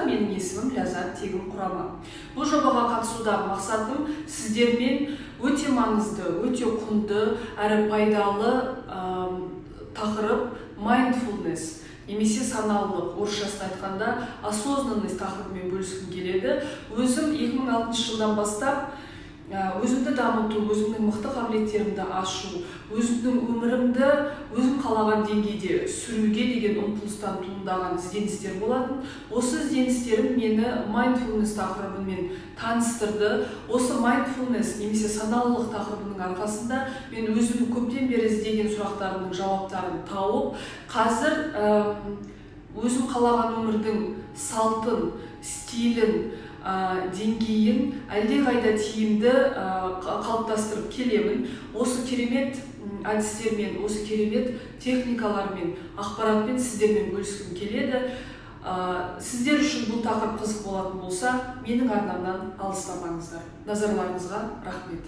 Менің есімім Ләззат, тегім Құрама. Бұл жобаға қатысудағы мақсатым сіздермен өте маңызды, өте құнды әрі пайдалы тақырып, mindfulness немесе саналылық, орысшасын айтқанда, осознанность тақырыбымен бөліскім келеді. Өзім 2006 жылдан бастап өзімді дамыту, өзімнің мықты қабілеттерімді ашу, өзімнің өмірімді өзім қалаған деңгейде сүруге деген ұмтылыстан туындаған ізденістер болатын. Осы ізденістерім мені mindfulness тақырыбымен таныстырды. Осы mindfulness немесе саналылық тақырыбының арқасында мен өзім көптен бері іздеген сұрақтарымның жауаптарын тауып, қазір өзім қалаған өмірдің салтын, стилін, деңгейін әлдеқайда тиімді қалыптастырып келемін. Осы керемет әдістермен, осы керемет техникалармен, ақпаратпен сіздермен бөліскім келеді. Сіздер үшін бұл тақырып қызық болатын болса, менің арнамнан алыстамаңыздар. Назарларыңызға рахмет.